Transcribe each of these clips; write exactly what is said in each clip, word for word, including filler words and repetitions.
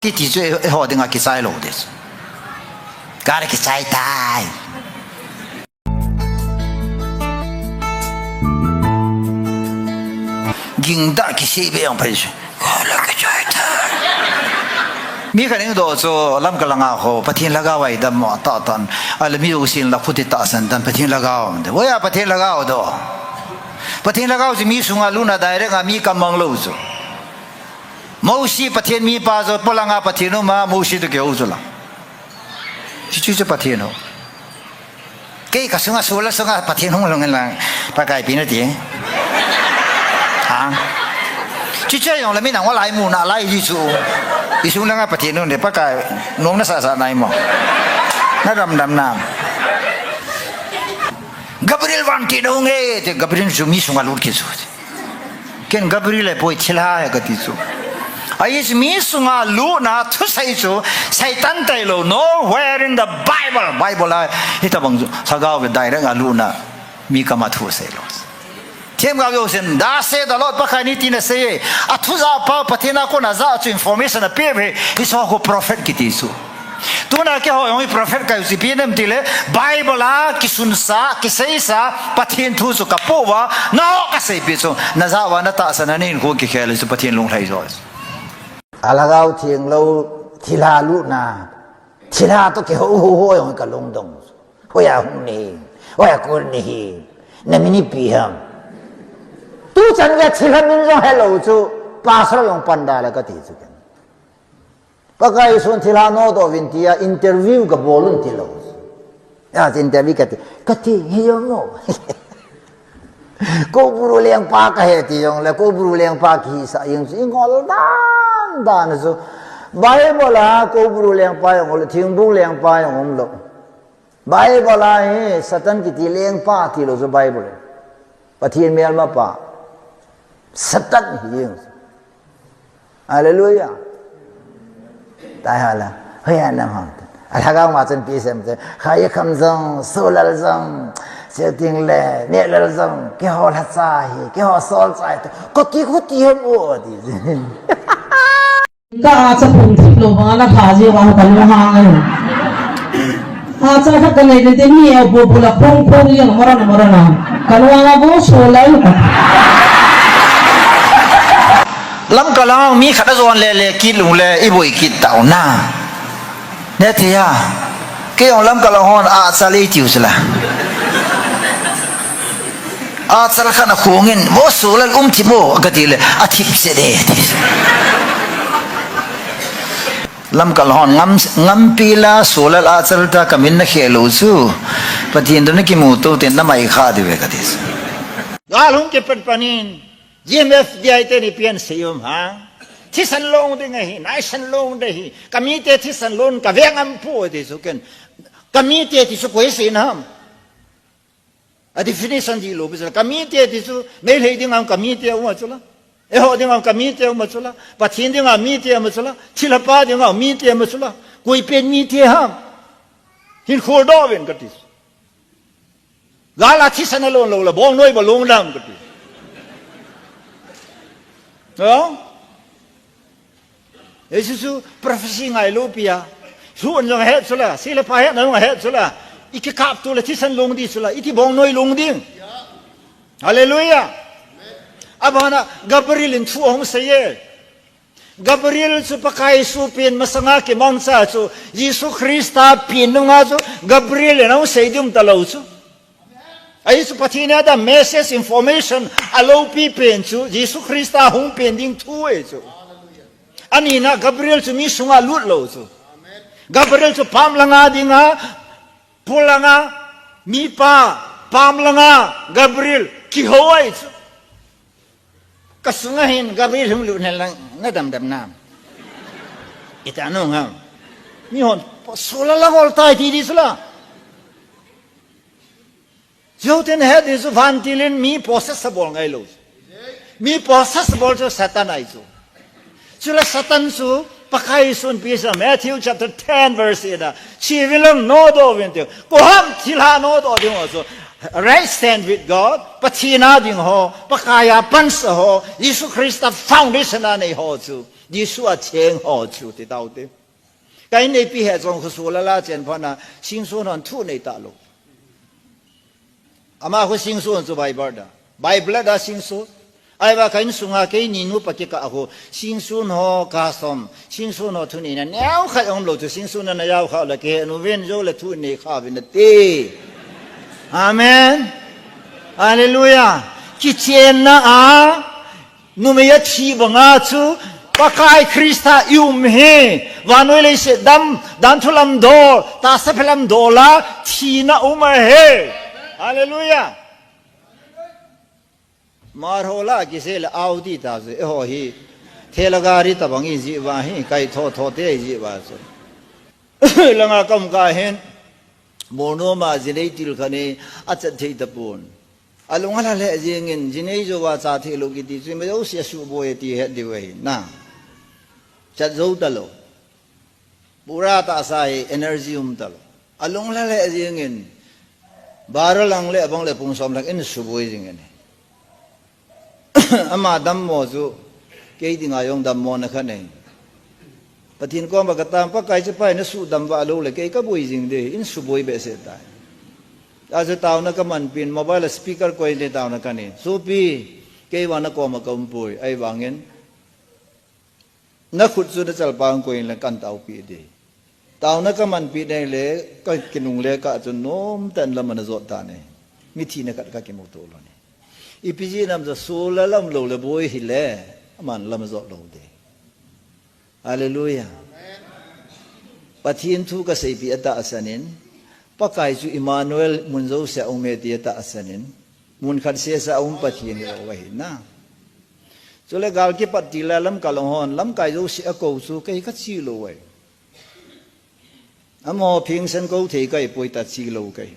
Kiti chu eiho dinga kichai lou ding. Kala kichai tai. Gingda kisei be ang phai chu. Kala kichai tai. Mi khat in doh chu Lamka langa ho, Pathen lhagao a idam mo tah tah. Ahile mi jousen la khuti tahsan tan Pathen lhagao. Hoiya Pathen lhagao doh. Pathen lhagao chu mi sunga lutna direct a mi kamang lou chu. Mosi Pathen mipa chu, polanga Pathen um a, Mosi toh kihou chu la. Chuchu chu Pathen hou. Kei kasunga, soul a sunga Pathen hung lou ngen lang, Pakai pi nati. Ha? Chuchu jong la mi nang wa lai mu na lai di chu. Isung langa Pathen hung de Pakai, nung na sa sa nai mo. Na dam dam na. Gabriel van ti no nge, te Gabriel chu mi sunga lut kit chu. Ken Gabriel ahipoi, thilha ahi kati chu. Ahi chu mi sunga lutna thusei chu Satan tailou, nowhere in the Bible. Bible a hitabang chu lhagao ve direct a lutna mi kama thusei lou. Themgao jousen, thus saith the Lord, Pakai in hitin asei e. Athu japa Pathen a kona ja chu information ape ve. Hiche ho prophet kiti chu. Tuna keiho jong hi prophet kahiu chu ipi ham tile, Bible a kisunsa, kiseisa, Pathen thu chu kapoh uva, nangho kaseipeh chu, najah uva natahsan a nahinkho kikhel chu Pathen lunglhai jo. Alhagao theng lou, thilha lutna, thilha toh kihou hou ho jong kalungdong. Hoiya hung nahi, hoiya kon nahi, namin ipi ham. Tuchan gei thilha min jong helou chu, pastor jong panda le kati chu ken. Pakai Jesun thilha nodoh uvin tia interview kabol un tilou. Ya, interview kati, kati, hi jong mo. Koubru lengpa kahi ti jongle, Koubru lengpa kihisah jeng chu, ingol dan dan chu. Bible a Koubru lengpa jong umlou, thingbung lengpa jong umlou. Bible a hi Satan kiti lengpa tilou chu Bible. Pathen melmapa. Satan hi jeng chu. Hallelujah. Tai hala. Hoiya nam ham. Alhagao ma chun ipi asei em tile, Khaikham jong, Solal jong, Seuting le, Nehlal jong, keiho lhacha hi, keiho solchah hi, kati khuti ham o, ati. Ka acha phung thip lou banga la kha ji banga kalung hang ahi. Acha khat kanei le te mi a bu bu la phong phong jeng maran maran a. Kalung a bu so lai ka. Lamka lang mi khat ajon le le kit lung le iboi kit tau na. Netia. Kei jong Lamka lang hon achal eitiu chu la. Achal khat akhong in, "Mo Solal um thip mo," kati le, "Athip se de," ati. Lamka lang hon ngam, ngampi la Solal achal ta kamin nakhel lou chu. Pathen toh nakimuto ten namai kha diu ve kati. Gal hung kipan panin, G M F D I te ni pian sei um ha. Thisan long ding ahi, naisan long ding ahi. Kamite thisan long kave ngam pou ti chu ken. Kamite ti chu koi asei ham. A definition dihlou pi chu la. Kamite ti chu, Meitei dinga kamite um a chu la. Eiho dinga kamite um a chu la. Pathen dinga mite um a chu la. Thilha pa dinga mite um a chu la. Koi pen mite ham. Hin kholdoh uvin kati chu. Gal a thisan along lou la, bongnoi bou long dam kati. No? Jesu chu prophecy ngailou pi a. Thu an jong het chu la, thilha pa hetna jong het chu la. I kikap tu la, thisan long ding chu la, iti bongnoi long ding. Hallelujah. Abana Gabriel in thu ahung sei e. Gabriel chu Pakai Jesu pen masanga kimangcha chu, Jesu Christa pen nunga chu, Gabriel in ahung sei ding talou chu. Ahi chu Pathen a da message information aloupi pen chu, Jesu Christa hung pen ding thu ahi chu. Anina Gabriel chu mi sunga lut lou chu. Gabriel chu pam langa dinga, pol langa, mipa, pam langa, Gabriel, kihou ahi chu. Kasunga hin Gabriel hung lut hen lang, nadam dam nam. Ita nung ham. Mi hon, Solal la hol tai ti di chu la. Jou ten het di chu vantil in mi possess abol ngailou. Mi possess abol chu Satan ahi chu. Chu la Satan chu, Pakai Jesun ipi asei, Matthew chapter ten verse eight a. Chi uvin lang nodoh uvin tiu. Koi ham thilha nodoh ding ho chu. Right stand with God, Pathen a ding ho, Pakai a pansa ho, Jesu Christa foundation a nei ho chu. Jesu a cheng ho chu ti tau te. Kain neipi he jong khu sula la chen phana, Singson hon thu nei ta lo. Ama khu Singson chu Bible da. Bible da Singson. Ai ba ka insunga kei ni nu pa kika khu. Singson ho ka som. Singson ho thu nei na neo kha ong lo chu Singson na yau kha la ke nu ven jo le thu nei kha vin te. Amen. Hallelujah. Kichen na a. Numei a thi banga chu Pakai Krista i um hi. Vannoi leiset dam, dan thulam dol, tahsa phelam dol a, thina um ahi. Hallelujah. Mar ho la kisei le Audi ta chu, eiho hi. Thela gari tabang i ji va hi, kai tho tho te i ji va chu. Langa kam ka hin. Mono ma jinei til khani, a chat thei tapon. Alung ala le jingin, jinei jo va cha thei lo kiti chu, ma jo sia su boi ti het diu ahi na. Chat jo ta lo. Pura tahsa hi energy um ta lo. Alung ala le jingin, barrel ang le abang le pung som lak in su boi jingin. Ama dammo chu, kei dinga jong dammo na kha nei. Pathen koma ka tam, Pakai chu pai na su dam va lo le, kei ka boi jing de, in su boi behseh tai. Achu tauna ka manpin, mobile speaker koi de tauna ka nei. Sopi, kei vang na koma ka um poi, ai vangin. Na khut chu na chalpang koi le kan taupi de. Tauna ka manpi nei le, ka kinung le ka chu nom tan lam ana jot ta nei. Mithi na khat ka kimu to lo nei. Ipi ji nam ja su la lam lo le boi hi le, aman lam jot lo de. Hallelujah. Pathen thu ka seipi a tahsan in, Pakai chu Emmanuel mun jo sia um e ti a tahsan in, mun khat sesa um Pathen hi lo ahi na. Chule gal kipat ti la lamkai long hon, lamkai jo sia ko chu kei ka chi lo ahi. Amo phingsen ko thei kai poi ta chi lo kai.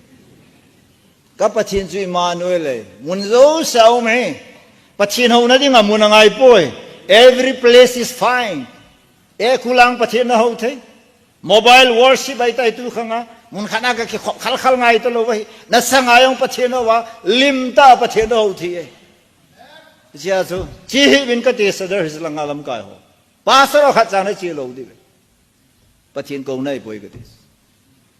Ka Pathen chu Emmanuel e, mun jo sia um e. Pathen houna dinga mun angai poi. Every place is fine. E kulang Pathen na ho thei. Mobile worship ai tai tu khanga, mun khat na ka kikhop khal khal ngai ta lo va hi. Na sa ngai jong Pathen ho va, lim ta Pathen ho thei e. Chia chu, chi hi vin ka ti sadar hi langa lamkai ho. Pastor ho khat chang na chi lo di ve. Pathen kouna i poi ka ti.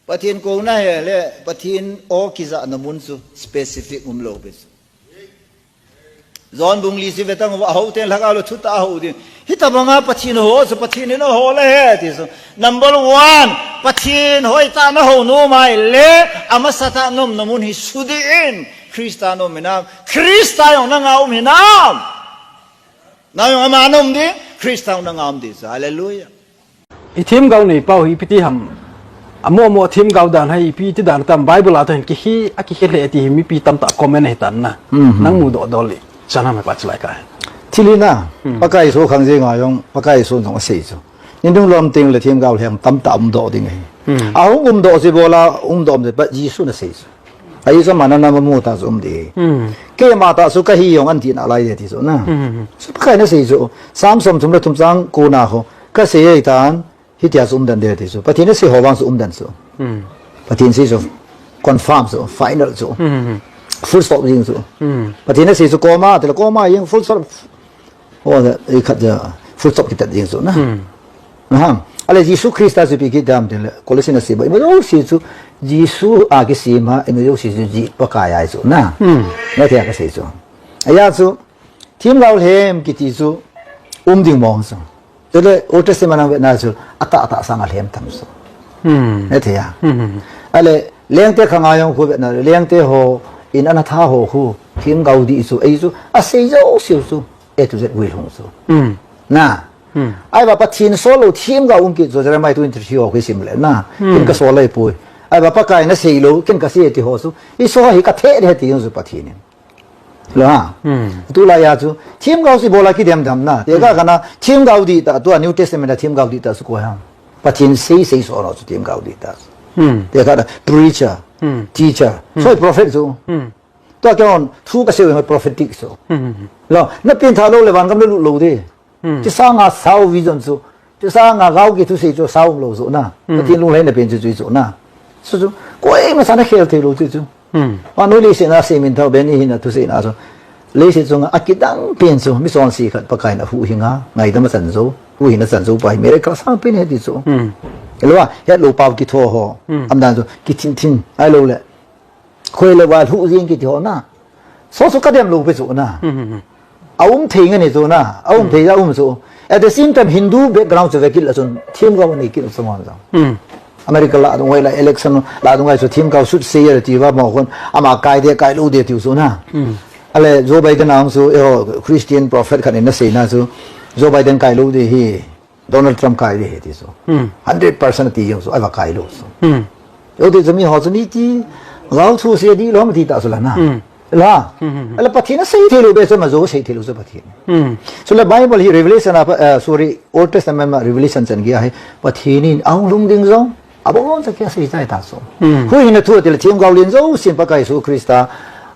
Pathen kouna hi le, Pathen o kija na mun chu specific um lo ve chu. John bung li si ve tang va ho ten lhaka lo thu ta ho ding. Hita banga Pathen ho chu Pathen in ho le he ti chu. Number one, Pathen hoi ta na ho nom ai le, amasa ta nom na mun hi su di in. Krista nom hinam. Krista jong na nga um hinam. Na jong ama nom di, Krista jong na nga um di chu. Hallelujah. I themgao nei pau hi ipi ti ham. Amo mo themgao dan hi ipi ti dan tam Bible a to hin kihi, a kihi le ti hi mipi tamtah comment hi tan na. Mhm. Nang mu doh doh le. Chana me pa chulai ka. Thil hi na, Hmm. Pakai so khang je nga jong, Pakai so jong a sei chu. Nin dung lom ting le themgao lhem tamtah um doh ding hi. Hmm. A hung um doh si bola, um doh um de, but Jesu na sei chu. Ahi chu mana na mu ta chu um di. Hmm. Keima ta chu ka hi jong an ti na lai de ti chu na. Hmm. Chu Pakai na sei chu. Sam som thum le thum chang ko na ho. Ka sei ei tan, hitia chu um den de ti chu. Pathen sei ho vang chu um den chu. Hmm. Pathen sei chu confirm chu, final chu. Hmm. Full stop ding chu. Hmm. Pathen sei chu comma, te le comma jeng full stop. O, i khat ja, full stop kitat ding chu na. Hmm. Aha. Ale Jesu Krista chu ipi kidam te le, Colossians a sei ba, ima jouse chu, Jesu a kisem a, ima jouse chu, ji Pakai a chu na. Hmm. Na thei a ka sei chu. Aya chu, themgao lhem kiti chu, um ding mong chu. Chule, Old Testament a vetna chu, atah atah sang a lhem tam chu. Hmm. Na thei a. Hmm. Ale, lengte khang a jong khu vetna, lengte ho, in ana tha ho khu, themgao di chu, ei chu, a sei jouse chu. A to Z guilhung chu. Hmm. Na. Hmm. Ai va Pathen sol lo themgao um kit chu Jeremiah twenty-three ho kisim le na. Hmm. Ken ka sol lai poi. Ai va Pakai na sei lo, ken ka sei ti ho chu. I so hi ka the de ti jong chu Pathen in. Lo ha. Hmm. Tu la ya chu. Themgao si bola kidem dam na. Te ka Hmm. kana themgao di ta tu a New Testament a themgao di ta chu ko ha. Pathen sei sei so lo chu themgao di ta. Hmm. Te ka da preacher, Hmm. teacher. Hmm. So prophet chu. Hmm. Tua kei hon, thu ka sei hon prophetic chu. Hmm. Lo, na pengthah lou le van gam na lut lou di. Hmm. Chu sanga sao vision chu. Chu sanga gao kithusei chu sao um lou chu na. Hmm. Pathen lunglhaina pen chu chu chu na. Chu chu, koima sa na khel thei lou chu chu. Hmm. Vannoi leiset a semin thao Benny hin a thusei na chu. Leiset chunga akidang pen chu, mi chonse khat Pakaiyin ahuhhing a, ngaidam achan jou, huhhingna achan jou pa hi miracle asang pen ahi ti chu. Hmm. Hilou a, hetlou pau kitho ho, Hmm. amadan chu, kithin thin, ahilou le. Khoi le val huhhing kiti ho na. Soh chu kadem lou pi chu na. Hmm, hmm, hmm. Aum thei nge ni chu na, aum Hmm. thei a um chu. At the same time, Hindu background chu vekit le chun, themgao anei kit chu mon jong. Hmm. America lah a dung hoilai election lah a dung hoilai chu themgao sut sei e ti uva mo khun ama kai de kai lou de tiu chu na. Hmm. Ale Joe Biden ang chu eiho Christian prophet khat in asei na chu Joe Biden kai lou de hi Donald Trump kai de hi ti chu. Hmm. Hundred percent ti jong chu ava kai lou chu. Hmm. Eiho ti chu mi ho chu ni ti gao thu sei di lou ma ti ta chu la na. Hmm. La. Hmm, hmm, hmm. Ala Pathen in asei thei lou be chu ma jo sei thei lou chu Pathen. Hmm. Chule Bible hi Revelation a, eh, sorry, Old Testament ma Revelation chan gei a hi Pathen in ahung lhung ding jong abonchan asei chai ta chu. Hmm. Huhhingna thu ti le themgao len jousen Pakai Jesu Christa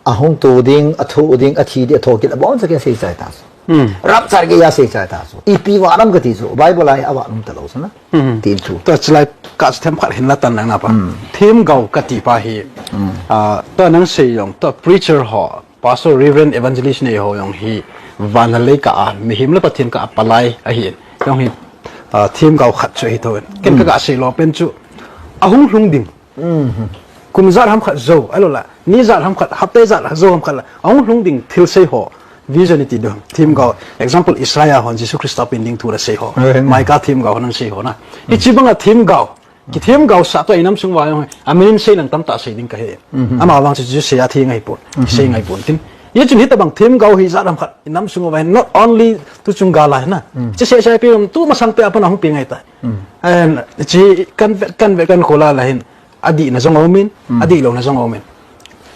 ahung to ding, atho ding, athi ding, atho kit abonchan asei chai ta chu. Hmm. Rapture gei a asei chai ta chu. Ipi vah ham kati chu. Bible a hi avah nom ta lou chu na. Hmm. Tin chu. Tua chulai kah chu themkhat hin la tan lang na pa. Hmm. Themgao kati pa hi, Hmm. ah, tua nang sei jong, tua preacher ho, pastor, reverend, evangelist nei ho jong hi, van le lei kah a, mihem le Pathen kah a palai ahi. Jong hi, ah, themgao khat chu ahi thou. Ken Hmm. ka, ka sei lou pen chu, ahung lhung ding. Hmm. Kum jat ham khat jou, ahilou le, ni jat ham khat, hapta jat jou ham khat le, ahung lhung ding thil sei ho. Vision iti ding. Themgao. Example, Isaiah hon Jesu Christa pen ding thu asei ho. Amen. Micah themgao hon asei ho na. Hmm. Hiche banga themgao. Kithemgao sah tua inam sung uva jong hi. Amin in sei lang tamtah sei ding kahi. Mhm. Ama vang chu chu sei a thi ngai pon. Mhm. Sei ngai pon tin. Hichun hitabang themgao hi jat ham khat inam sung uva hi. Not only tu chung gal a hi na. Mhm. Chu sei sei pi um tu masang te a pat a hung pi ngai ta. Mhm. And chi kan ve, kan ve kan khol a la hin. Adihna jong aumin, Hmm. adihlouna jong aumin.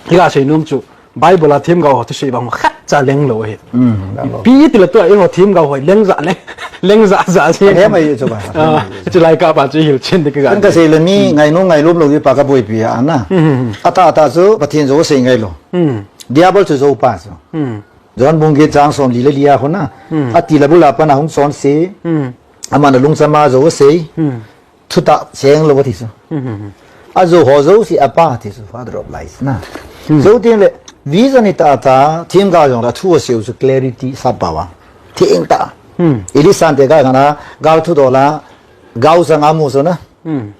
Hi ka sei nom chu, Bible a themgao ho thusei vang khat cha leng lou ahi. Hmm, leng lou. Ipi ti le tua eiho themgao ho leng ja leng, leng ja ja si. Ahem ahi chu ba. Ah, chu lai kah pa chu hilchen ding ka ga. Kan ka sei le mi Hmm. ngainom ngailom lou pa ka boipi a na. Hmm, hmm, hmm. Atah atah chu Pathen jou sei ngai lou. Hmm. Diabol chu jou pa chu. Hmm. John bung get chang som li le li a khun na. Hmm. Ati le bul a pat a hung chonse. Hmm. Aman alungcham a jou sei. Hmm. Thutah cheng lou ati chu. Hmm, hmm, hmm. Ajou ho jouse apa ati chu, father of lies na. Hmm. Jou teng le, vision hi tah tah, themgao jong le, thu asei u chu clarity sap pau a. Theng tah. Hmm. Elisha te gal kana, gal thudol a, gao chang a amu chu na. Hmm.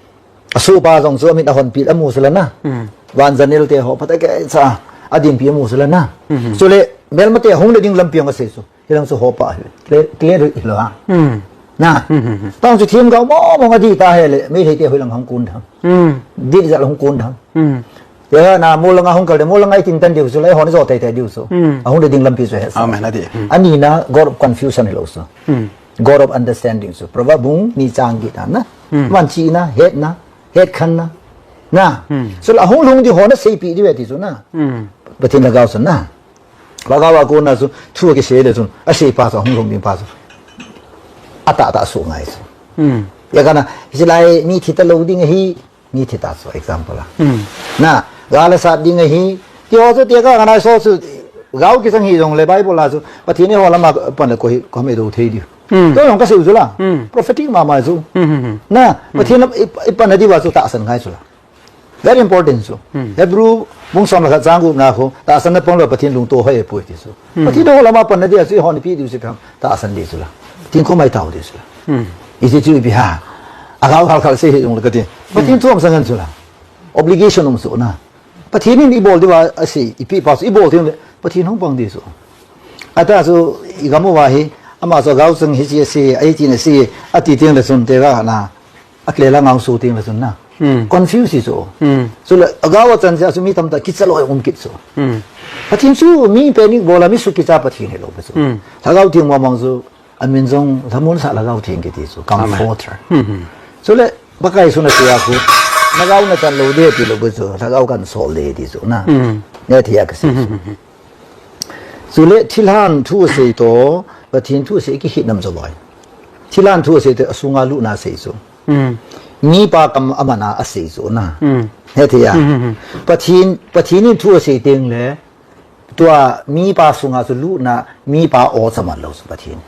Asohpa jong chu amit a honpeh amu chu la na. Hmm. Van janel te ho, phatah kei cha, adingpi amu chu la na. Hmm. Chule, melmate hung le ding lampi jong asei chu. Hilang chu hopa hi. Clear, clear hilou a. Hmm. Na. Hmm, hmm, hmm. Tang chu themgao mong mong adih ta hile, Meitei te hoilang hung kon tham. Hmm. Dih jal hung kon tham. Hmm. Tia na, molang a hung kal de, molang a itin tan diu chu, lai hon jo tei tei diu chu. Hmm. Ahung le ding lampi chu he sa. Amen, adih. Hmm. Ani na, God of confusion hilou chu. Hmm. God of understanding chu. Proverb bung ni chang get a na. Hmm. Van chi na, het na, het khan na. Na. Hmm. Chu la hung lhung ding ho na seipeh diu ve ti chu na. Hmm. Pathen lhagao chu na. Lhagao a kona chu, thu kisei le chun, asei pa chu, hung lhung ding pa chu. Atah tah suh ngai chu. Hmm. Tia kana, hiche lai mi thi talou ding ahi, mi thi ta chu, example a. Hmm. Na, gal asat ding ahi, ti ho chu tia kana so chu, gao kichang hi jong le Bible a chu, Pathen in eiho lama pan le koi, koi me do thei diu. Hmm. Tua jong kasei u chu la. Hmm. Prophetic mama chu. Hmm, hmm, hmm. Na, Hmm. Pathen in i, i pan na diu va chu tahsan ngai chu la. Very important chu. Hmm. Hebrew bung som le khat chang gup na khu, tahsan na pang lou Pathen lungto hoi e poi ti chu. Hmm. Pathen eiho lama pan na dia chu, eiho in ipi diu chu pang, tahsan di chu la. Tin ko mai tao di chu la. Hmm. Iti chu ipi ham. Agao khal khal sei hi jong le kati. Pathen Hmm. thu um sang ngan chu la. Obligation um chu na. Pathen in ibol diu va asei, ipi pa chu, ibol diu le, Pathen hung pang di chu. Atah chu, igam uva hi, ama chu agao chang hiche asei, ahi tin asei, ati teng le chun tia kana. Akle la ngau su ting la chun na. Hmm. Confuse hi chu. Hmm. Chule, agao a chan jeh a chu mi tamtah kicha lou um kit chu. Hmm. Pathen chu mi panic bol a mi sukicha Pathen hilou chu. Hmm. Lhagao Theng mong mong chu, amin jong lhamon sah Lhagao Theng kiti chu. Amen. Comforter. Hmm, hmm. Chule, Pakai Jesun asei a khu, nagao nachan lou ding tilou chu, Lhagao kansol ding ti chu na. Hmm. Nge thei a kasei chu. Hmm, hmm, hmm. Chule thilhan thu asei toh, Pathen thu asei kikhen nam chu boi. Thilhan thu asei toh, asunga lutna asei chu. Hmm. Mipa kam aman a asei chu na. Hmm. Hethei a. Hmm, hmm, hmm. Pathen, Pathen in thu asei teng le, tua mipa sunga chu lutna, mipa o chu aman lou chu Pathen.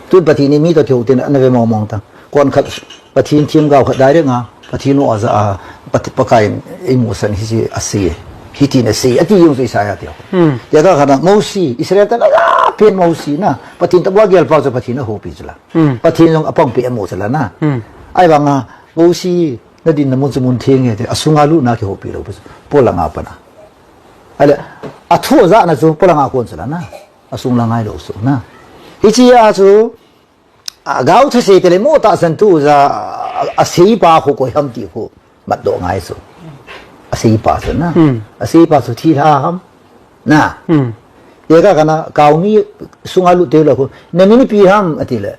Tun Pathen in mi toh kihou teng le, ana ve mong mong ta. Kon khat Pathen themgao khat direct a, Pathen o aja a, Pat-, Pakai in eimusah in hiche asei. Hiti na sei, ati jong chu Isaiah ti. Hmm. Tia ka kana Mosi, Israel te na, ah, pen Mosi na. Pathen tabang gel pa chu Pathen ahoupi chu la. Hmm. Pathen jong apang pi amu chu la na. Hmm. Ahivanga, Mosi, na dinna mun chu mun theng ahi ti. Asunga lutna kihoupi lou pa chu. Polanga pana. Ahile, athu ajahna chu polanga kon chu la na. Asung la ngai lou chu na. Hichea chu, Agao thusei tele mo tahsan tu ja, a, aseipa khu koi ham ti khu matdoh ngai chu. Aseipa chu na. Hmm. Aseipa chu thilha ham. Na. Hmm. Eka kana kaomi sunga lut teu la khu. Na min ipi ham ati le.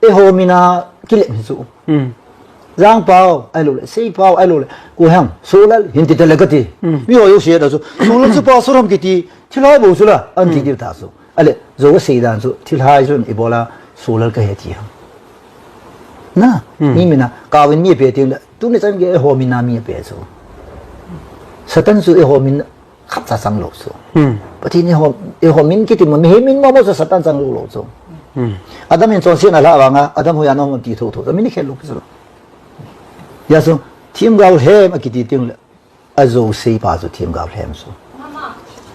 Eiho mina kilep hi chu. Hmm. Jangpao, ahilou le, Seipao, ahilou le. Koi ham, Solal, hin ti tele kati. Hmm. Mi ho jouse a chu. Solal chu pastor ham kiti. Thilha bou chu la, an ti diu ta chu. Ahile, jou asei dan chu, thilha chun ibola Solal kahi ti ham. Na, hmm, mi mina, kaovin mi ape teng le, tuni chan gei eiho mina mi ape chu. Satan chu eiho min khatcha chang lou chu. Hmm. Pathen eiho, eiho min kiti mo, mihem min mo mo chu Satan chang lou lou chu. Hmm. Adam in chonsetna la vanga, Adam hoiya na um ti thotho, min khel lou chu. Hijeh chun, themgao lhem akiti teng le, Ajou seipa chu themgao lhem chu.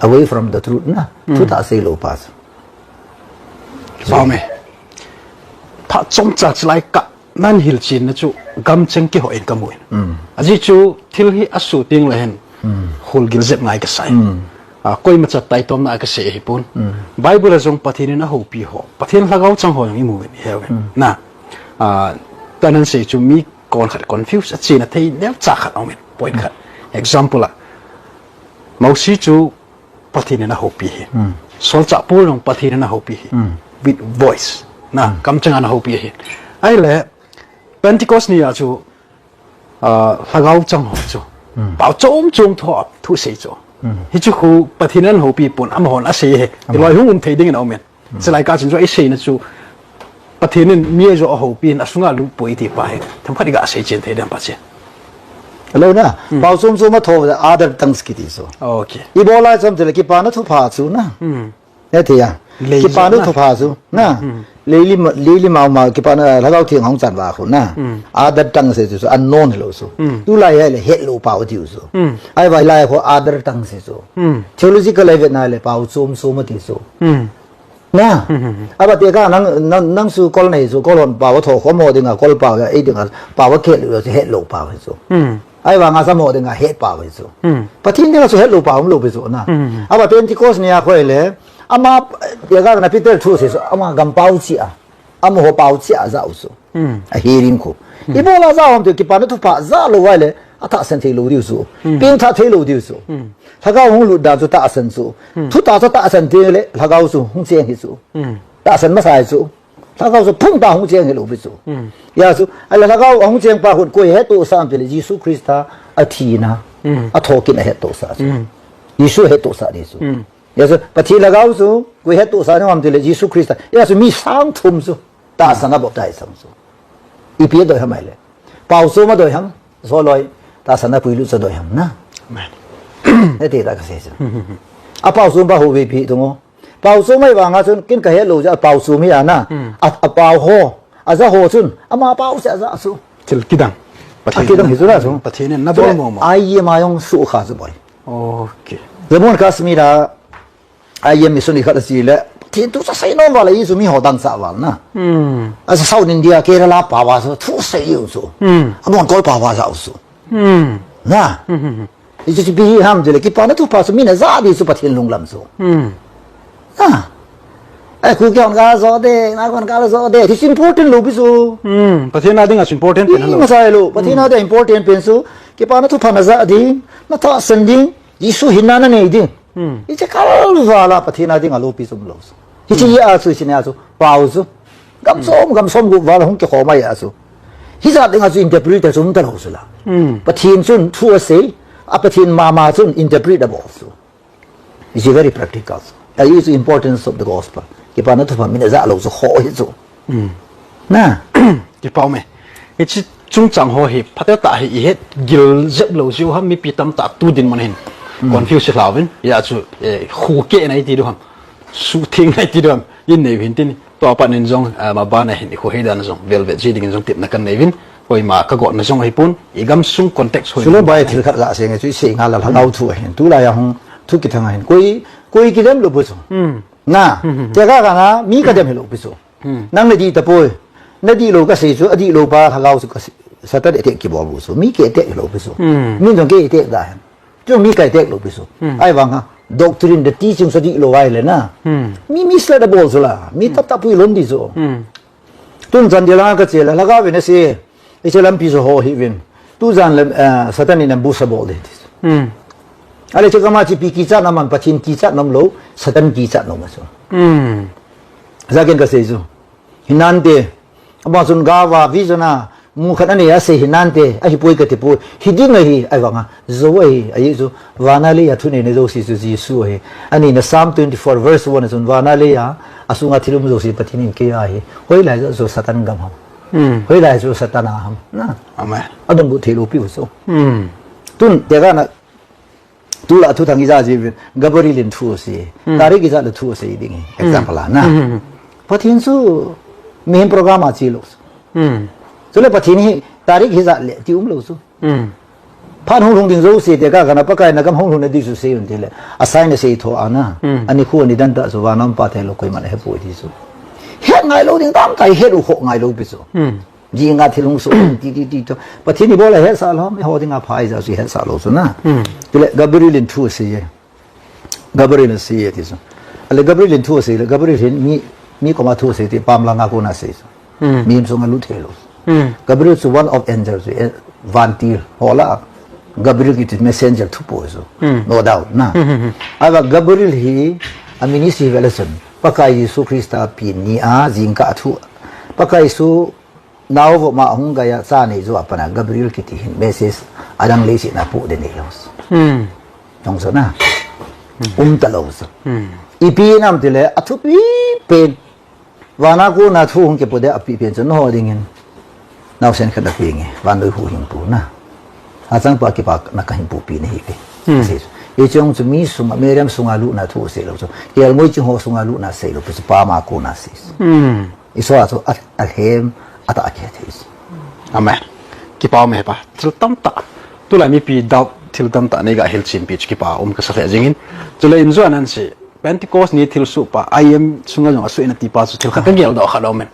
Away from the truth na. Hmm. Thutah seilou pa chu. Pau me. Phat chomcha chilai kah nan hilchenna chu gamcheng keiho in kamu in. Hmm. Ajeh chu thil hi asuh teng le hin. Hmm. Holgil jep ngai kasai. Hmm. A, koima chat taitomna a kasei ahipon. Hmm. Bible a jong Pathen in ahoupi ho. Pathen lhagao chang ho jong imu in, iheu in. Hmm. Na. A, tanan sei chu mi Kon khat confuse, achena thei neocha khat aumin, point khat. Example a, Mosi chu Pathen in ahoupi ahi. Hmm. Solchah Paul jong Pathen in ahoupi ahi. Hmm. With voice. Na, hmm, kamcheng a ahoupi ahi. Ahile, Pentecost ni a chu, ah, lhagao chang ho chu. Hmm. Pao chom chom tho a thusei chu. Hmm. Hichu khu Pathen in ahoupi pon, amahon asei ahi. Amahon. Hilai hung um thei dingin aumin. Chulai kah chun chu eiseina chu Pathen in mi ajo ahoupi in asunga lut poi ti pa hi themkhat iga sei chen thei dem pa che. Hello na, hmm, pao chom chom a tho other tongues kiti chu. Okay. Ibola chom tile kipana thupha chu na. Hmm. Hethei a. Lei kipana thupha chu na. Hmm. Lei lim, lei lim mau mau kipana lhagao theng hung chan uva khu na. Hmm. Other tongues chu, chu unknown hilou chu. Hmm. Tulai hile hetlou pao tiu chu. Hmm. Ahivang lai khu other tongues chu. Hmm. Theological level na le pao chom chom ati chu. Hmm. Na. Hmm, hmm, hmm. Aba te ka nang, nang, nang chu Kol nei chu, Kol hon pao tho khom ho dinga, Kol pao a, ei dinga, pao a khet lou chu, hetlou pao hi chu. Hmm. Ahivanga Assam ho dinga, het pao hi chu. Hmm. Pathen dinga chu hetlou pao umlou pi chu na. Hmm, hmm, hmm. Aba Pentecost ni a khu le, ama, te ka na Peter thusei chu, ama gam pao cheh a. Amaho pao cheh a ajah u chu. Hmm. A hearing khu. Hmm. Ibola ajah u ham ti kipana thupha ajah lou uva le, atahsan thei lou diu chu. Hmm. Pengthah thei lou diu chu. Hmm. Lhagao hung lut dan chu tahsan chu. Hmm. Thutah chu tahsan teng le, lhagao chu hung cheng hi chu. Hmm. Tahsan masa hi chu. Lhagao chu phung tah hung cheng hilou pi chu. Hmm. Hijeh chu, ahile lhagao ahung cheng pa khun koi hettohsah ham tile, Jesu Christa athina, hmm, athokit in ahettohsah chu. Hmm. Jesu hettohsah di chu. Hmm. Hijeh chu, Pathen lhagao chu, koi hettohsah nom ham tile, Jesu Christa. Hijeh chu, mi sang thum chu, tahsan a baptize sang chu. Ipi adoi ham ahile. Pao chom adoi ham, joloi, tahsan a puilut chu adoi ham na. Amen. Hiti tah kasei chu. A pao chom pa ho ve pi tu ngo. Pao chom ahivanga chun, ken kahet lou jeh a pao chom hi a na. Hmm. A, apao ho, ajah ho chun, ama pao cheh a ajah chu. Thil kidang. A kidang hi chu la chu. Pathen in nabol mo mo. Ai ye ma jong sukha chu boi. Okay. Jammu and Kashmir a, I M mission khat ache le, Pathen thu chu asei nom val a, hichu mi ho dang cha val na. Hmm. Asa South India, Kerala pao a chu, thu asei u chu. Hmm. Amon Kol pao a jao chu. Hmm. Na. Hmm, hmm, hmm. Hichu chu ipi ham tile, kipana thupha chu min ajah di chu Pathen lunglam chu. Hmm. Na. Ai, Kuki hon kajo de, na hon kajo de. Hichu important lou pi chu. Hmm. Pathen a dinga chu important pen lou. Masa lou. Pathen a dinga important pen chu. Kipana thupha najah ding, natahsan ding, Jesu hinna nanei ding. Hmm. Hiche kal val a Pathen a dinga loupi chu umlou. Hiche, hmm, a chu, hiche nia chu, pao chu. Gam, hmm, som, gam som gup val hung kikhom a chu. Hijat dinga chu interpreter chu umta lou chu la. Hmm. Pathen chun thu asei, a Pathen mama chun interpret abol chu. It's very practical. A, it's importance of the gospel. Kipana thupha min ajah lou chu kho hi chu. Hmm. Na. Kipah ume. Hiche chungchang ho hi, phatecha hi ihet gil jep lou jiu ham, mipi tamtah tu dinmun hin. Hmm. Confuse lhauvin, hijeh chun, eh, khu keh nai ti diu ham. Suhtheng nai ti diu ham. Innei uvin tin, tua pat in jong, ah, maban a hin, ikhohei dan jong, velvet ji dingin jong tepna kanei uvin. Koima ka gotna jong ahipon, i gamsung context hoi. Sule bai thil khat ga seng chu i sei nga la lhagao thu ahin. Tulai a hung thu kithang ahin. Koi, koi kidem lou pu chu. Na, te ka ga na, mi ka dem hilou pu chu. Nang na di ta poi. Na di lou ka sei chu, a di lou pa lhagao chu ka sei. Satan attack kibol bu chu. Mi ke attack hilou pu chu. Min jong ke attack da hen. Chu mi kai tek lou pi su. Ai vang ha. Doctrine the teaching sa di lou ai le na. Mi mi sla da bol su la. Mi tap tap pui lom di su. Tun chan di la ka che la la ga ve na si. I che lam pi su ho hi vin. Tu jan le, eh, Satan in ambush a bol de ti su. Ale che kama chi pi ki cha na man Pathin ki cha nom lou. Satan ki cha nom su. Za ken ka sei su. Hinante, ama chun gava vision a, mu khat anei a sei hinante, ahi poi ka ti poi, hi ding ahi, ai vanga, zo ahi, ahi chu, vana leiya thuneina jouse chu Jesu ahi. Ani na Psalm twenty-four verse one a chun vana leiya, asunga thil um jouse Pathen in kei ahi. Hoilai chu Satan gam ham. Hoilai chu Satan a ham. Na. Amen. Adong bu thei lou pi u chu. Tun, te ga na, Tula thu thang ija ji vin, Gabriel in thu si. Tarik ija le thu si ding hi. Example a na. Pathin su mihem program a chi lo su. Chule Pathin hi tarik ija le ti um lo su. Phan hung hung ding jouse te ka kana Pakai na gam hung hung na di su se un ti le. A sai na sei tho ana. Ani khu ani dan ta su va nam pa the lo koi man he poi ti su. Het ngai lo ding tam tai het u kho ngai lo pi su. Jinga thil hung su ti ti ti to. Pathin i bol a het sa lo, mi ho dinga phai ja si het sa lo su na. Tile Gabriel in thu si ye. Gabriel in si ye ti su. Ale Gabriel in thu si le Gabriel hin mi mi koma thu si ti pam la nga ko na si su. Mi him sunga lu the lo. Gabriel su one of angels, eh, vantil. Hola. Gabriel ki ti messenger thu po su. No doubt na. Ava Gabriel hi a ministry velation. Pakai Jesu Christa pi ni a jingka thu. Pakai su Nao vo ma hung gaya cha nei jo apana Gabriel kiti hin message adang leiset na pu de nei lo. Jong so na. Um ta lo so. Ipi nam ti le athupi pen. Vana ko na thu hung ke pu de api pen chu no ding in. Nao sen khat api nge. Van doi hu hing pu na. Achang pa ki pa na ka hing pu pi nei hi pi. Sei. I chong chu mi sunga, Miriam sunga lu na thu sei lo chu. Kel moi chu ho sunga lu na sei lo pu chu pa ma ko na sei. Isua chu a, a hem, a ta a ke thei. Amen. Kipa um e pa. Thil tamtah. Tulai mipi doubt thil tamtah nei ga hilchen pi chu kipa um kasa lheh jingin. Chule in juan an si. Pentecost ni thil suh pa. I M sunga jong a suh in a ti pa chu thil khat ka gel doh khat um in.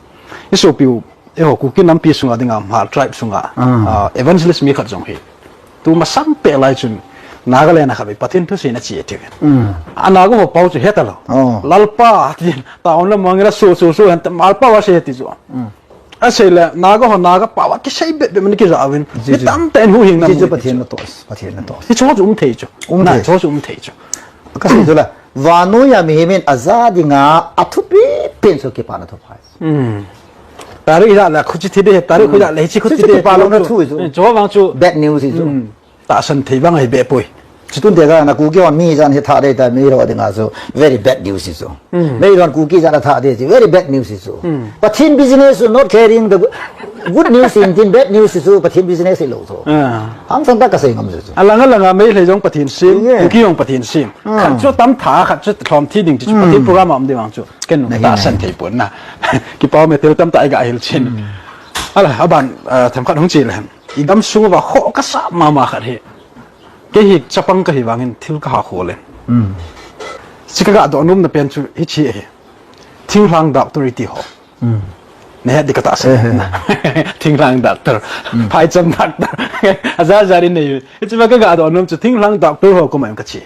I suh piu. Eiho Kuki nampi sunga dinga Hmar tribe sunga. Ah, evangelist mi khat jong hi. Tu masang peh lai chun Nagaland a khat vei Pathen thu seina chi ati vin. A Naga ho pau chu heta lo. Lalpa ti ta on la mangila su su su han ta Lalpa va sei ti chu. A sei le Naga ho Naga pau a kisei bet bet man ki ja vin. Ni tam ten hu hing na mu Pathen na tos, Pathen na tos. Ti chu chu um thei chu. Um thei chu um thei chu. Ka sei chu la vannoi a mihem in a ja dinga a thupi pen chu kipana thuphai. Tarik ijat le khuchi thi de, tarik khu ijat le hichi khuchi thi de. Chu pa lo na thu chu. Chu vang chu bad news chu. Tahsan thei vang ahi be poi. Chutun te ka na Kuki hon mi jan hi tha de ta mi ro dinga chu very bad news chu. Mi ron Kuki jan tha de chu very bad news chu. Pathen business chu not carrying the good news in tin bad news chu Pathen business lo chu. Hang sang ta ka sei ngam chu. Alang alang a Meitei jong Pathen sim, Kuki jong Pathen sim. Khat chu tam tha, khat chu lhom thi ding chu Pathen program a um ding vang chu. Ken nung tahsan thei pon na. Kipa um e thil tamtah i ga hilchen. Ala, aban, ah, themkhat hung chi le. I gamsung uva kho kasa mama khat hi. Kei hi chapang kahi vangin thil kaha khol e. Chi ka ga doh nom na pen chu hichi ahi. Thinglhang doctor iti ho. Na het di ka tahsan. Thinglhang doctor. Phaicham doctor. Aja ja ri nei. Hichi ma ka ga doh nom chu thinglhang doctor ho ko mai ka chi.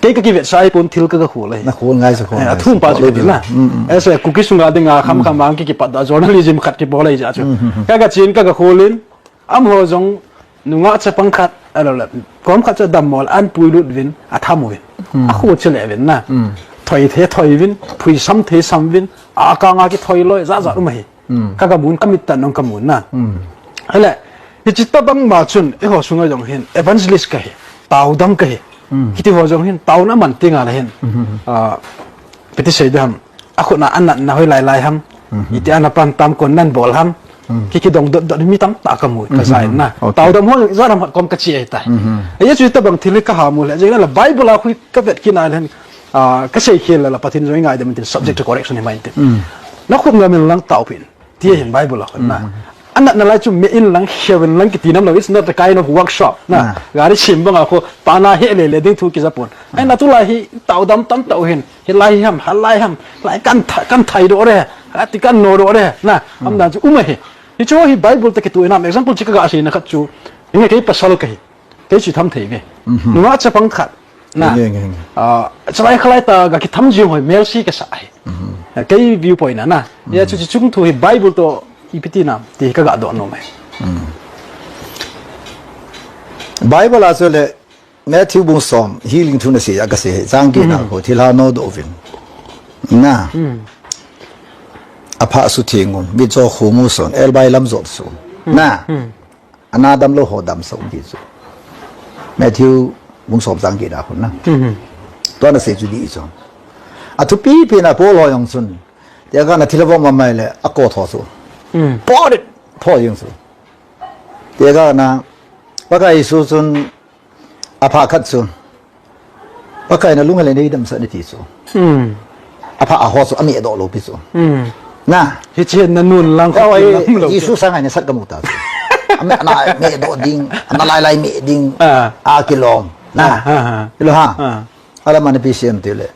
Kei ka kivetsah pon thil ka, ka khol e. Na khol ngai sa khol. Eh, ngai athum sa pa khol chu ding na. Eh, so Kuki sunga dinga kham kham ang ki kipat da journalism khat kibol e ja chu. Ka ga chin ka ga khol in, amaho jong nungah chapang khat, alo le, kom khat chu dammo le an puilut vin, atham uvin. A khu chu le vin na. Thoi the thoi vin, phuisam the sam vin, a kanga kithoi loi, ja ja um ahi. Ka ga mun, ka mit tan nong ka mun na. Hele, hichi tabang ma chun, eiho sunga jong hin, evangelist kahi, taodam kahi. Kiti ho jong hin, taona man tinga le hin. Ah, piti sei dam, a khut na an natna hoi lai lai ham. Iti ana pan tam kon nan bol ham. Ki kidong dot dot mi tamtah ka mu, ka ja in na. Taodam ho jong, ja ram hat kom ka chi e tai. Ahi chu tabang thil hi ka ha mu le, jeng la Bible a khu ka vet kit na le hin, ah, ka sei khel la, la Pathen jong i ngaidam in tin subject to correction hi mai in tin. Na khut ngam in lang tao pin. Ti hin Bible a khun na. Anatna lai chu me in lang, kheu in lang kiti nam lo. It's not a kind of workshop. Na, ah, gari sim banga kho, pana he le le ding thu kija pon. Ai na tulai hi tao dam tam tao hin. Hilai hi ham, halai ham, lai kan tha-, kan thai do re, ati kan no do re. Na, am dan chu um ahi. Hichu hi Bible te kitu inam example chi kaga sei na khat chu. Inge kei pasal kahi. Kei chu tham thei ve. Mhm. Nunga chapang khat. Na. Nge, nge, nge. Ah, chalai khalai ta ga kitham jing hoi mercy kasa ahi. Mhm. Kei viewpoint na, na. Ya chu, mhm, chu chung thu hi Bible to ipi ti nam ti kaga do no mai. Mhm. Bible a chu le Matthew bung som healing thu na sei a kasei hi. Chang kina, mhm, ko thilha no do vin. Na. Mhm. Apha sutheng un, mitcho khomu son, elbai lam jot son. Mhm. Na. Mhm. Ana damlou ho damsah un ti chu. Matthew bung som chang kina khun na. Mhm. Tua na sei chu di chu. Athupi pi na Paul ho jong chun. Tia kana thilha vom amai le ako tho chu. Mhm. Paul tho jong chu. Tia kana Pakai Jesu chun apha khat chu. Pakai na lunga le nei damsah ni ti chu. Hmm. Apha a ho chu ameh doh lou pi chu. Hmm. Na. Hiche na nun lang kho lam lou. Jesu sang ai na sat kamu ta chu. Ameh na meh doh ding, ana lai lai meh ding. Ah. Akilom. Na. Ah, ah, ah. Ilo ha. Ah. Ala mana pi siam ti le.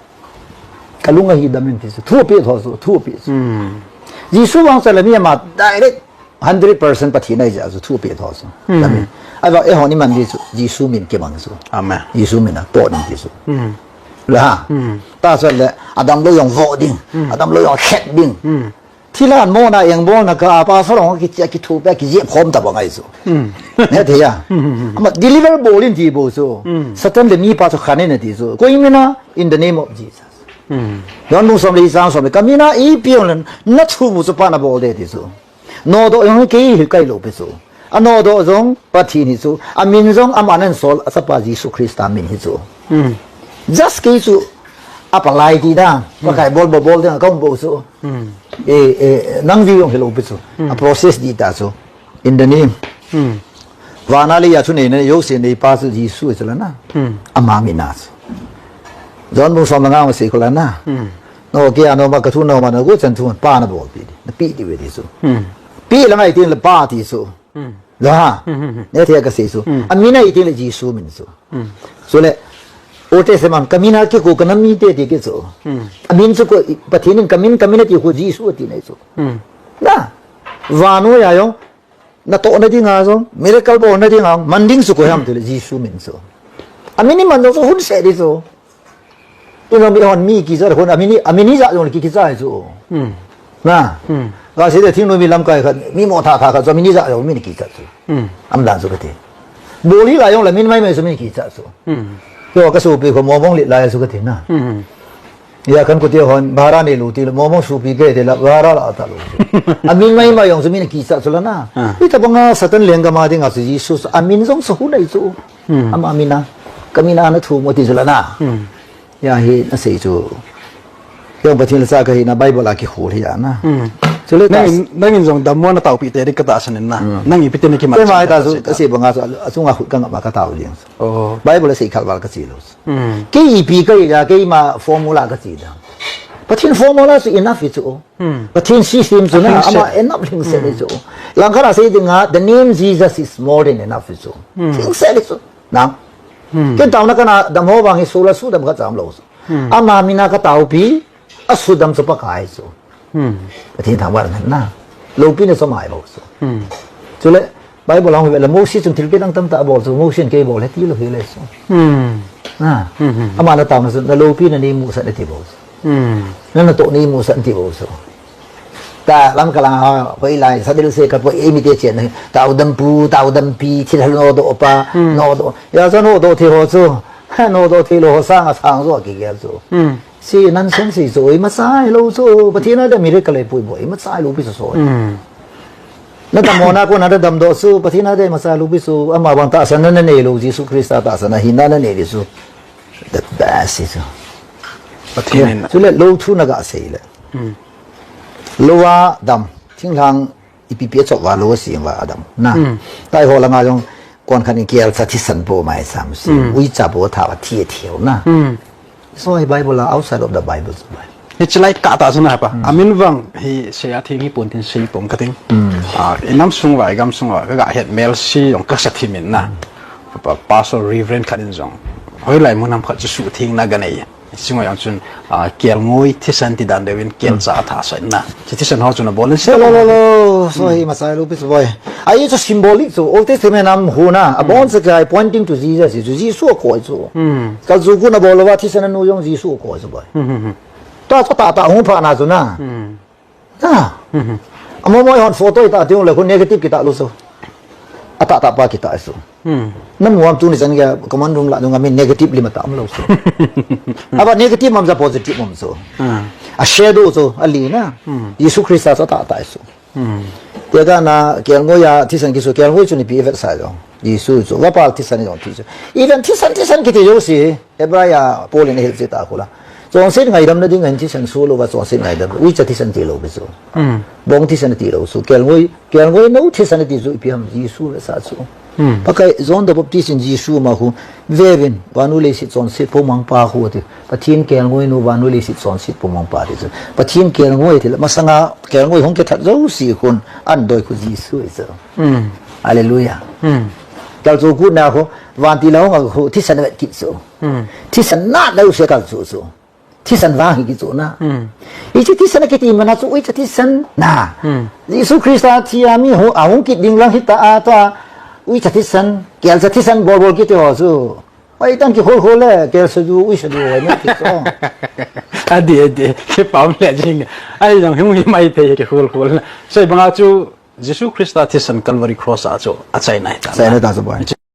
Kalunga hi dam in ti chu. Thu pi tho chu, thu pi chu. Hmm. Jesu vang sa le mi ama direct hundred percent Pathen ahi jeh a chu thu pe tho chu. Hmm. Amen. Ahivang eihon iman di chu, Jesu min kimang chu. Amen. Jesu min a pot in ti chu. Hmm. La ha. Hmm. Tahsa le, adamlou jong vo ding, hmm, adamlou jong khet ding. Hmm. Thilha mona engbolna kah a pastor jong kichia kithopi a kijep khom tabang ahi chu. Hmm. Nge thei a. Hmm, hmm, hmm. Ama deliver bol in ti bou chu. Hmm. Satan le mipa chu khan in ati chu. Koi min a, in the name of Jesus. Hmm. Johan bung som le li chang som le, ka min a ipi jong le, na thu mu chu Pa na bol ding ti chu. Nodoh jong hi kei hi kahi lou pi chu. Anodoh jong Pathen hi chu. Amin jong aman asol a Chapa Jesu Christa min hi chu. Hmm. Just kei chu apalai ti dan. Hmm. Pakai bol bol bol ding a kaum bou chu. Hmm. Eh, eh, nang view jong hi lou pi chu. Hmm. A process di ta chu. In the name. Hmm. Vana leiya thu neina jouse neipa chu Jesu chu la na. Hmm. Ama min a chu. Johan bung som le nga ma sei kho la na. Hmm. No, kei a no ma ka thu no ma na gu chan thu Pa na bol pi. Na pi ti ve ti chu. Hmm. Pi la ngai tin le Pa ti chu. Hmm. La ha. Hmm, hmm, hmm. Ne thei a ka sei chu. Hmm. Amin a i tin le Jesu min chu. Hmm. Chule, Old Testament, ka min a kikou ka nam mite ti ki chu. Hmm. Amin chu koi, Pathen in ka min, ka min ati khu Jesu ati nei chu. Hmm. Na, vannoi a jong, natohna dinga jong, miracle bolna dinga jong, man ding chu koi ham ti le Jesu min chu. Amin i man jong chu hun seh di chu. Tun jong mi hon mi kicha khun, amin i, amin i ja jong le ki, kicha chu. Hmm. Na. Hmm. Ka sei le thingnoi mi lamkai khat, mi mo tha tha khat chu, amin i ja jong min kicha chu. Hmm. Am dan chu ka ti. Bol hi la jong le min mai mai chu min kicha chu. Hmm. Kei ka sopi kho Mongmong lit lai chu ka ti na. Hmm. Ya kan koti hon bhara nei lou ti le Mongmong sopi kei ti la bhara la ta lou. Amin mai mai jong chu min kicha chu la na. Ah. Hitabanga Satan lenggam a dinga chu Jesu chu amin jong chu hun ahi chu. Hmm. Ama min a. Ka min a na thu mo ti chu la na. Hmm. Ya hi na sei chu. Kei jong Pathen lhacha ka hi na Bible a kikhol hi a na. Hmm. Chule ta nangin, nangin jong dammo na taopi te di ka tahsan in na. Hmm. Nang ipi ti na kimat. Kei ma ta chu, ka sei banga chu, achunga khut ka ngap ma ka tao ding. Oh. Bible a sei khel val ka chi lou. Hmm. Kei ipi kahi a, keima formula ka chi ding. Pathen formula chu enough hi chu. Hmm. Pathen system chu na, ama enough lhingset hi chu. Langkhat a sei dinga, the name Jesus is more than enough hi chu. Hmm. Lhingset hi chu. Nang. Hmm. Ken taona kana dam ho vang hi sola sudam khat cha um lou chu. Hmm. Ama min a ka taopi, asudam chu Pakai chu. Hmm. Pathen thangvah na. Loupina chu ama ahi bou chu. Hmm. Chule, Bible a hung ve le Moses chun thilpeh dang tamtah abol chu, Moses in kei bol e ti lou hi le chu. Hmm. Na. Hmm, hmm. Ama na taona chu, na loupina nei musah in ati bou chu. Hmm. Na natoh nei musah in ati bou chu. Ta lam ka lang a, hoilai, sadil se ka po, eimi te chen, tao dam pu, tao dam pi, thil hal nodoh pa, hmm, nodoh. Ya chu nodoh thei ho chu. Nodoh thei lou ho sang a sang jo kigel chu. Hmm. Chu nonsense chu, imacha hilou chu, Pathen a dia miracle ahi poi bou, imacha hilou pi chu chu. Hmm. Na dammo na kona na damdoh chu, Pathen a dia imacha hilou pi chu, ama bang tahsan na nei lou, Jesu Christa tahsan a hinna na nei lou chu. The best hi chu. Pathen in. Chule lou thu na ga sei le. Hmm. Lou a dam, thinglhang ipi pi a chop uva lou a sem uva a dam. Na. Hmm. Tua ho langa jong kon khat in kelcha thisan po mai sam si. Hmm. Uicha po tha uva thi a thiu na. Hmm. So hi Bible a outside of the Bible. Hiche lai kah tah chu na pa. Amin vang hi sei a theng hi pon tin sei pong ka ting. Ah, i nam sung uva, i gam sung uva, ka ga het mel si jong ka sa thim in na. Pa, Pastor Reverend khat in jong. Hoilai mun ham khat chu suhthengna ga nei. Singoi ang chun, ah, kelngoi thisan ti dan deuh in kelcha a tha sa in na. Chu thisan ho chu na bol in se. Lo, lo, lo. So hi masai lo pi chu boi. Ai chu symbolic chu. Old Testament nam hu na. A bon sa kai pointing to Jesus. Chu Jesu a koi chu. Kal chu ku na bol lo va thisan nu jong Jesu a koi chu boi. Ta, ta, ta, ta, hung pha na chu na. Na. Amo mo hon photo ta, ti hung le khu negative kita lu chu. A ta, ta pa kita chu. Na muam tu ni chan ga command room la nunga min negative li ma ta am lo chu. Aba negative mam ja positive mam chu. A shadow chu, a li na. Jesu Christa chu ta, ta chu. Tia ka na kelngoi a thisan kisu kelngoi chu ni pi vet sa jong. Jesu chu, va pal thisan jong thi chu. Even thisan, thisan kiti jo si. Hebrai a Paul in a hilse ta khu la. Chonset ngaidam na ding in thisan su lo va chonset ngaidam. Uicha thisan ti lo be chu. Bong thisan ti lo chu. Kelngoi, kelngoi no thisan ti chu ipi ham Jesu ve sa chu. Pakai John the Baptist in Jesu ma khu. Vevin, vannoi leiset chonset po mang pa khu ti. Pathen kelngoi nu vannoi leiset chonset po mang pa ti chu. Pathen kelngoi ti la. Masanga kelngoi hung ke that jo si khun. An doi khu Jesu chu. Hallelujah. Kal chu ku na khu. Van ti la hung a khu. Thisan vet kit chu. Thisan na dau se kal chu chu. Thisan vang hi ki chu na. Ichi thisan kiti mana chu uicha thisan na. Jesu Christa thi a mi ho a hung kit ding lang hi ta a ta. Uicha thisan, kelcha thisan bol bol kiti ho chu. Oi tang ki khol khol le, kelcha du, uicha du, oi na ki chu. Adi, adi, ki pam le jing. Ai jong hung hi mai thei ki khol khol na. Sei banga chu Jesu Christa thisan Calvary Cross a chu a chaina hi ta. Chaina ta chu boi.